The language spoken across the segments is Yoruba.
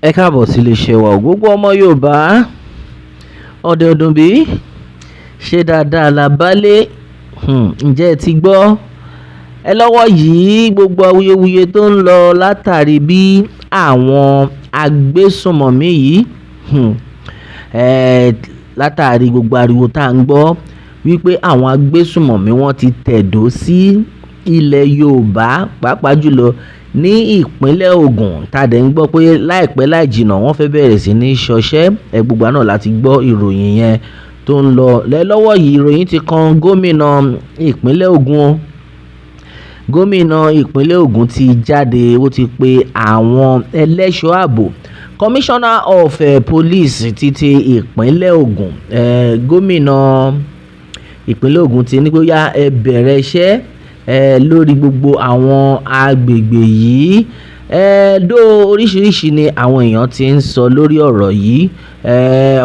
Ẹ káàbọ̀ sí iléeṣẹ́ wa o. Gbogbo ọmọ Yorùbá, ọ̀dẹ̀ ọdún bí, ṣe dáadáa la bá lé. Ǹjẹ́ ẹ ti gbọ́? Ẹ lọ́wọ́ yìí, gbogbo awuyewuye tó ń lọ látàrí bí àwọn agbésùnmọ̀mí yìí, látàrí gbogbo ariwo tá à ń gbọ́ wípé àwọn agbésùnmọ̀mí wọ́n ti tẹ̀dó sí ilẹ̀ Yorùbá, pàápàá jùlọ ní ìpínlẹ̀ Ògùn, tá dẹ̀ ń gbọ́ pé láìpẹ́ láì jìnnà wọ́n fẹ́ bẹ̀rẹ̀ sí ní ṣọṣẹ́. Ẹ gbogbo náà láti gbọ́ ìròyìn yẹn tó ń lọ. Lọ́wọ́ yìí, ìròyìn ti kan gómìnà ìpínlẹ̀ Ògùn o. Gómìnà ìpínlẹ̀ Ògùn ti jáde, ó ti pe àwọn ẹlẹ́ṣọ́ ààbò. Commissioner of Police ti ìpínlẹ̀ Ògùn, gómìnà ìpínlẹ̀ Ògùn ti ní pé ó yá, ẹ bẹ̀rẹ̀ iṣẹ́ lórí gbogbo àwọn agbègbè yìí. Dó oríṣiríṣi ni àwọn èèyàn ti ń sọ lórí ọ̀rọ̀ yìí.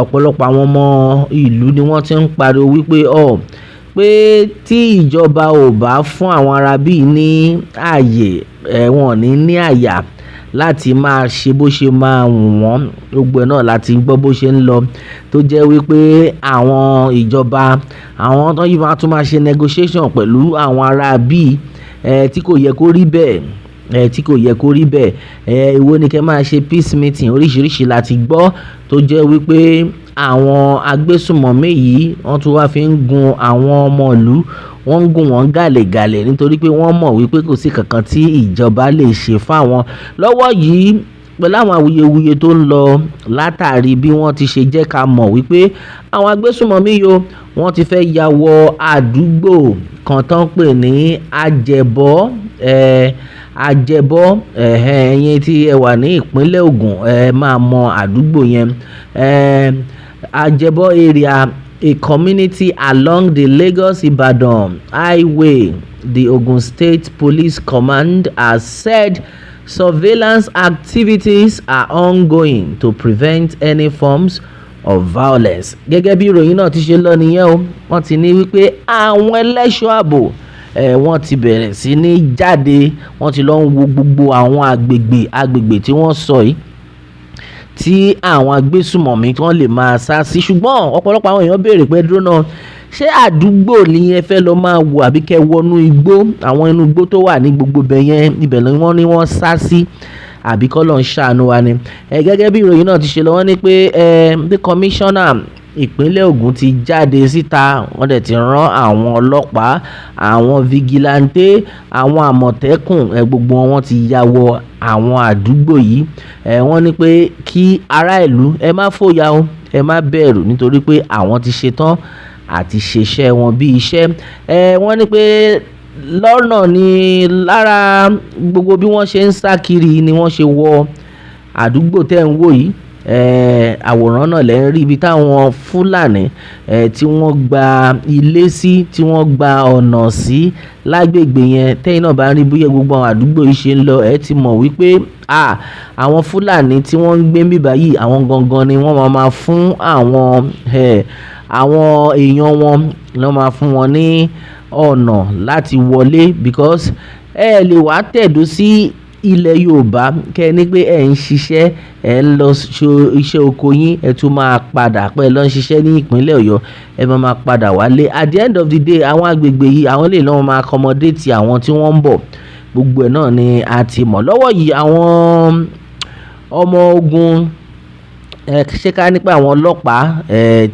Ọ̀pọ̀lọpọ̀ àwọn ọmọ ìlú ni wọ́n ti ń pariwo wípé ọ̀ pé tí ìjọba ò bá fún àwọn arábí ní ààyè, wọn ò ní ní àyà láti máa ṣe bó ṣe máa wù wọ́n. Gbogbo ẹ̀ náà láti gbọ́ bó ṣe ń lọ, tó jẹ́ wípé àwọn ìjọba, àwọn tó yìí máa tún máa ṣe negotiation pẹ̀lú àwọn arábí, tí kò yẹ kó rí bẹ́ẹ̀, tí kò yẹ kó rí bẹ́ẹ̀. Èwo ni kí ẹ máa ṣe peace meeting? Oríṣiríṣi láti gbọ́ tó jẹ́ wípé àwọn agbésùnmọ̀mí yìí wọ́n tún wá fi ń gun àwọn ọmọ ìlú, wọ́n ń gùn wọ́n gàlégàlé nítorí pé wọ́n mọ̀ wípé kò sí kankan tí ìjọba lè ṣe fún àwọn. Lọ́wọ́ yìí, pẹ̀lú àwọn awuyewuye tó ń lọ látàrí bí wọ́n ti ṣe jẹ́ ká mọ̀ wípé àwọn agbésùnmọ̀mí yìí o, wọ́n ti fẹ́ ya wọ àdúgbò kan tó ń pè ní Ajẹbọ, Ajẹbọ. Ẹ̀yin tí ẹ wà ní ìpínlẹ̀ Ògùn, ẹ máa mọ àdúgbò yẹn. Ajẹbọ area, a community along the Lagos-Ibadan Highway. The Ogun State Police Command has said surveillance activities are ongoing to prevent any forms of violence. Gẹ́gẹ́ bí ìròyìn náà ti ṣe lọ nìyẹn o, wọ́n ti ní wípé àwọn ẹlẹ́ṣọ́ ààbò, wọ́n ti bẹ̀rẹ̀ sí ní jáde, wọ́n ti lọ ń wo gbogbo àwọn agbègbè tí wọ́n sọ yìí tí àwọn agbésùnmọ̀mí tí wọ́n lè máa sá sí. Ṣùgbọ́n ọ̀pọ̀lọpọ̀ àwọn èèyàn béèrè pé, dúró náà, ṣé àdúgbò ni ẹ fẹ́ lọ máa wò àbí kẹ́ wọnú igbó, àwọn inú igbó tó wà ní gbogbo ibẹ̀ yẹn, ibẹ̀ ni wọ́n ní wọ́n sá sí, àbí kọ́ ló ń ṣàánú wa ni? Gẹ́gẹ́ bí ìròyìn náà ti ṣe lọ, wọ́n ní pé the commissioner ìpínlẹ̀ Ògùn ti jáde síta, wọ́n dẹ̀ ti rán àwọn ọlọ́pàá, àwọn vigilante, àwọn àmọ̀tẹ́kùn, gbogbo wọn ti ya wọ àwọn àdúgbò yìí. Wọ́n ní pé kí ará ìlú ẹ má fòyà o, ẹ má bẹ̀rù, nítorí pé àwọn ti ṣetán àti ṣiṣẹ́ wọn bí iṣẹ́. Wọ́n ní pé lọ́nà ní lára gbogbo bí wọ́n ṣe ń sá kiri ni wọ́n ṣe wọ àdúgbò tẹ́ ń wò yìí. Àwòrán náà lẹ́ ń rí ibi táwọn Fúlàní tí wọ́n gba ilé sí, tí wọ́n gba ọ̀nà sí lágbègbè yẹn. Tẹ́yìn náà bá rí bóyá gbogbo àwọn àdúgbò yìí ṣe ń lọ, ẹ ti mọ̀ wípé à àwọn Fúlàní tí wọ́n ń gbé níbí báyìí, àwọn gangan ni wọ́n máa fún àwọn èèyàn wọn, ló máa fún wọn ní ọ̀nà láti wọlé, because ẹ lè wá tẹ̀dó sí ilẹ̀ Yorùbá kẹ́ ní pé ẹ̀ ń ṣiṣẹ́, ẹ̀ ń lọ ṣe iṣẹ́ oko yín, ẹ tún máa padà pé ẹ lọ ń ṣiṣẹ́ ní ìpínlẹ̀ Ọ̀yọ́, ẹ máa máa padà wálé. At the end of the day, àwọn agbègbè yìí, àwọn lè lọ́ máa accommodate àwọn tí wọ́n ń bọ̀. Gbogbo ẹ̀ náà ni a ti mọ̀. Lọ́wọ́ yìí, àwọn ọmọ ogun, ṣé ká ní pé àwọn ọlọ́pàá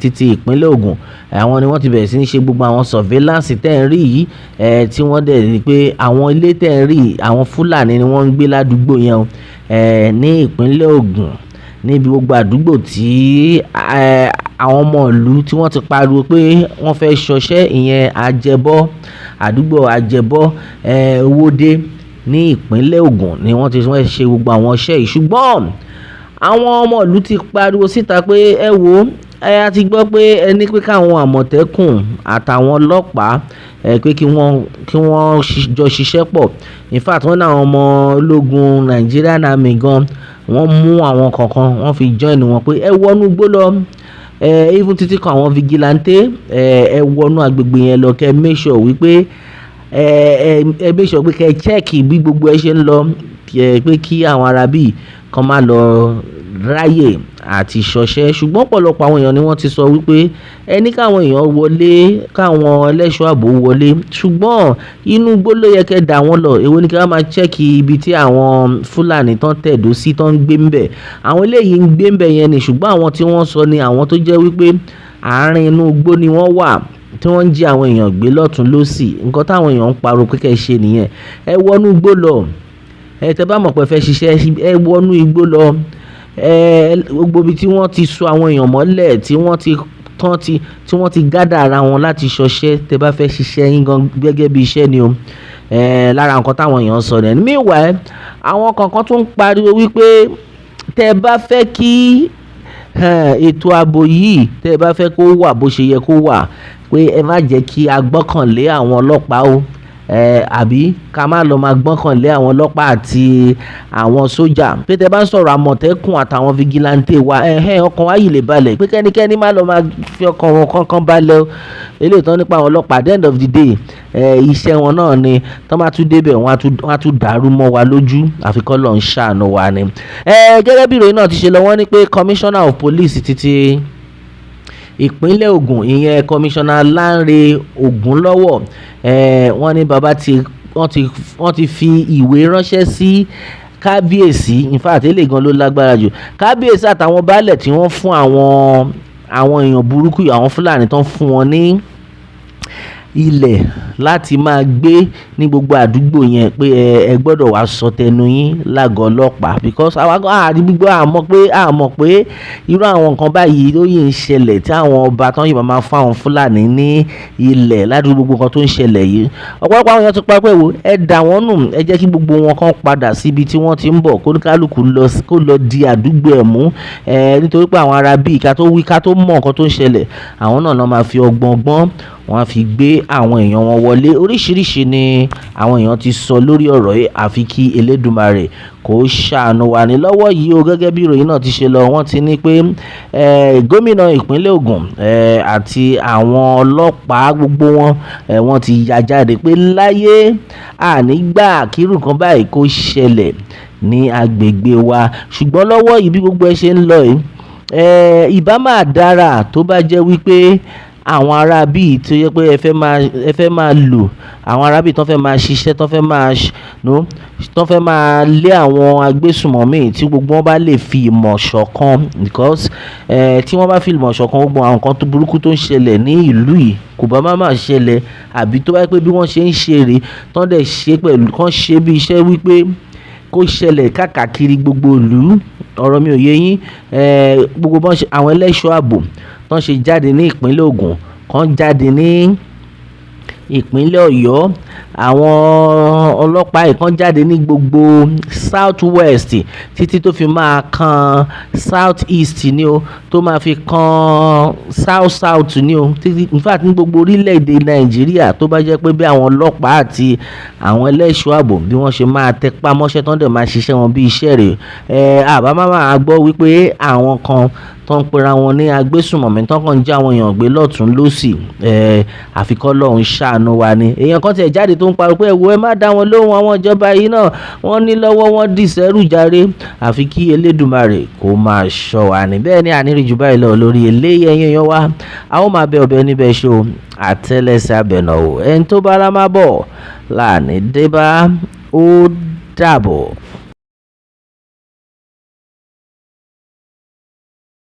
títí ìpínlẹ̀ Ògùn, àwọn ni wọ́n ti bẹ̀rẹ̀ sí ní ṣe gbogbo àwọn surveillance tẹ́ ń rí yìí, tí wọ́n dẹ̀ rí pé àwọn ilé tẹ́ ń rí, àwọn Fúlàní ni wọ́n ń gbé ládùúgbò yẹn o, ní ìpínlẹ̀ Ògùn, níbi gbogbo àdúgbò tí àwọn ọmọ ìlú tí wọ́n ti pariwo pé wọ́n fẹ́ ṣọṣẹ́, ìyẹn Ajẹbọ, àdúgbò Ajẹbọ, Owódé ní ìpínlẹ̀ Ògùn ni wọ́n ti fẹ́ ṣe gbogbo àwọn iṣẹ́ yìí. Ṣùgbọ́n àwọn ọmọ ìlú ti pariwo síta pé ẹ wo, ẹ a ti gbọ́ pé ẹ ní pé káwọn àmọ̀tẹ́kùn àtàwọn ọlọ́pàá, pé kí wọ́n jọ ṣiṣẹ́ pọ̀. In fact, wọ́n ní àwọn ọmọ ológun Nigerian Army gan, wọ́n mú àwọn kọ̀ọ̀kan, wọ́n fi join wọn pé ẹ wọnú igbó lọ, even títí kan àwọn vigilante, ẹ wọnú agbègbè yẹn lọ, kẹ́ make sure wípé ẹ make sure pé kẹ́ check bí gbogbo ẹ ṣe ń lọ, pé kí àwọn arábí kan má lọ ráyè àti ṣọṣẹ́. Ṣùgbọ́n ọ̀pọ̀lọpọ̀ àwọn èèyàn ni wọ́n ti sọ wípé ẹ ní káwọn èèyàn wọlé, káwọn ẹlẹ́ṣọ́ ààbò wọlé, ṣùgbọ́n inú igbó ló yẹ kẹ́ dà wọ́n lọ. Èwo ni kí wọ́n máa check ibi tí àwọn Fúlàní tán tẹ̀dó sí tán ń gbé ńbẹ̀? Àwọn eléyìí ń gbé ńbẹ̀ yẹn ni, ṣùgbọ́n àwọn tí wọ́n sọ ni àwọn tó jẹ́ wípé àárín inú igbó ni wọ́n wà tí wọ́n ń jí àwọn èèyàn gbé lọ́tùn lósì. Nǹkan táwọn èèyàn ń pariwo pé kẹ́ ṣe nìyẹn. Ẹ wọnú igbó lọ. Ẹ tẹ́ bá mọ̀ pé ẹ fẹ́ ṣiṣẹ́, ẹ wọnú igbó lọ. Ẹ gbogbo ibi tí wọ́n ti so àwọn èèyàn mọ́lẹ̀, tí wọ́n ti tán ti tí wọ́n ti gather ara wọn láti ṣọṣẹ́, tẹ́ bá fẹ́ ṣiṣẹ́ yín gan gẹ́gẹ́ bí iṣẹ́ ni o. Lára nǹkan táwọn èèyàn ń sọ nìyẹn. Meanwhile, àwọn kankan tún ń pariwo wípé tẹ́ bá fẹ́ kí ètò ààbò yìí, tẹ́ bá fẹ́ kó wà bó ṣe yẹ kó wà, pé ẹ má jẹ́ kí a gbọ́kànlé àwọn ọlọ́pàá o, àbí ká má lọ máa gbọ́kànlé àwọn ọlọ́pàá àti àwọn sójà. Pé tẹ́ bá ń sọ̀rọ̀ àmọ̀tẹ́kùn àtàwọn vigilante wa, ọkàn wa yìí lè balẹ̀. Pé kẹ́nikẹ́ni má lọ máa fi ọkàn wọn kankan balẹ̀ o. Eléyìí tán nípa àwọn ọlọ́pàá, at the end of the day, iṣẹ́ wọn náà ni tán bá tún dé bẹ̀, wọ́n á tún dàrú mọ́ wa lójú. Àfi k'Ọlọ́run ṣàánú wa ni. Gẹ́gẹ́ bí ìròyìn náà ti ṣe lọ, wọ́n ní pé Commissioner of Police títí ìpínlẹ̀ Ògùn, ìyẹn Commissioner Lanre Ogunlọ́wọ̀, wọ́n ní bàbá ti wọ́n ti fi ìwé ránṣẹ́ sí kábíyèsí. In fact, eléyìí gan ló lágbára jù. Kábíyèsí àtàwọn baálẹ̀ tí wọ́n fún àwọn èèyàn burúkú, àwọn Fúlàní tó ń fún wọn ní ilẹ̀ láti máa gbé ní gbogbo àdúgbò yẹn, pé ẹ gbọ́dọ̀ wá sọ tẹnu yín lágọ̀ọ́ ọlọ́pàá, because àwa gan àrí gbogbo a mọ̀ pé irú àwọn nǹkan báyìí ló yìí ń ṣẹlẹ̀ tí àwọn ọba tán yìí máa fún àwọn Fúlàní ní ilẹ̀ ládùúgbò. Gbogbo nǹkan tó ń ṣẹlẹ̀ yìí, ọ̀pọ̀lọpọ̀ àwọn èèyàn ti pa pé wo ẹ dà wọ́n nù, ẹ jẹ́ kí gbogbo wọn kan padà síbi tí wọ́n ti ń bọ̀, kó ní kálukú lọ kó lọ di àdúgbò ẹ̀ mú ẹ, nítorí pé àwọn ará bíi ká tó wí ká tó mọ̀ nǹkan tó ń ṣẹlẹ̀, àwọn náà máa fi ọgbọ́n gbọ́n wọ́n á fi gbé àwọn èèyàn wọn wọlé. Oríṣiríṣi ni àwọn èèyàn ti sọ lórí ọ̀rọ̀ yìí, àfi kí Elédùmarè kó ṣàánú wa ní lọ́wọ́ yìí o. Gẹ́gẹ́ bí ìròyìn náà ti ṣe lọ, wọ́n ti ní pé gómìnà ìpínlẹ̀ Ògùn àti àwọn ọlọ́pàá gbogbo wọn, wọ́n ti ya jáde pé láyé ànígbà kírú nǹkan báyìí kó ṣẹlẹ̀ ní agbègbè wa. Ṣùgbọ́n lọ́wọ́ yìí, bí gbogbo ẹ ṣe ń lọ yìí, ìbá máa dára tó bá jẹ́ wípé àwọn ará bíi tó yẹ pé ẹ fẹ́ máa lò àwọn ará bíi tó fẹ́ máa ṣiṣẹ́, tó fẹ́ máa no tó fẹ́ máa lé àwọn agbésùmọ̀mí, tí gbogbo wọn bá lè fi ìmọ̀ ṣọ̀kan, because tí wọ́n bá fi ìmọ̀ ṣọ̀kan, gbogbo àwọn nǹkan tó burúkú tó ń ṣẹlẹ̀ ní ìlú yìí kò bá má máa ṣẹlẹ̀. Àbí tó bá jẹ́ pé bí wọ́n ṣe ń ṣe rèé, tán dẹ̀ ṣe pẹ̀lú kán ṣe bí iṣẹ́ wípé kó ṣẹlẹ̀ káàkiri gbogbo ìlú. Ọ̀rọ̀ mi ò yé yín. Gbogbo bọ́n ṣe àwọn ẹlẹ́ṣọ́ ààbò tán ṣe jáde ní ìpínlẹ̀ Ògùn, kán jáde ní ìpínlẹ̀ Ọ̀yọ́, àwọn ọlọ́pàá yìí kán jáde ní gbogbo South West títí tó fi máa kan South East ni o, tó máa fi kan South South ni o, títí in fact ní gbogbo orílẹ̀-èdè Nàìjíríà, tó bá jẹ́ pé bí àwọn ọlọ́pàá àti àwọn ẹlẹ́ṣọ́ ààbò bí wọ́n ṣe máa tẹpá mọ́ṣẹ́ tán dẹ̀ máa ṣiṣẹ́ wọn bí iṣẹ́ rèé, àbá má máa gbọ́ wípé àwọn kan tó ń pera wọn ní agbésùmọ̀mí tó kàn ń jí àwọn èèyàn gbé lọ́tùn lósì. Àfi k'Ọlọ́run ṣàánú wa ni. Èèyàn kan tiẹ̀ jáde tó ń pariwo pé ẹ wo, ẹ má dá wọn lóhùn, àwọn ìjọba yìí náà wọ́n ní lọ́wọ́ wọn dì sẹ́rù jàre. Àfi kí Elédùmarè kó máa ṣọ́ wa ní. Bẹ́ẹ̀ ni àníríjú jù báyìí lọ lórí eléyìí. Ẹ̀yin èèyàn wa, a ó máa bẹ ọbẹ̀ níbẹ̀ ṣe o, àtẹ́lẹsẹ̀ abẹ̀nà o, ẹni tó bá rá má bọ̀ láàní dé bá. Ó dàbọ̀.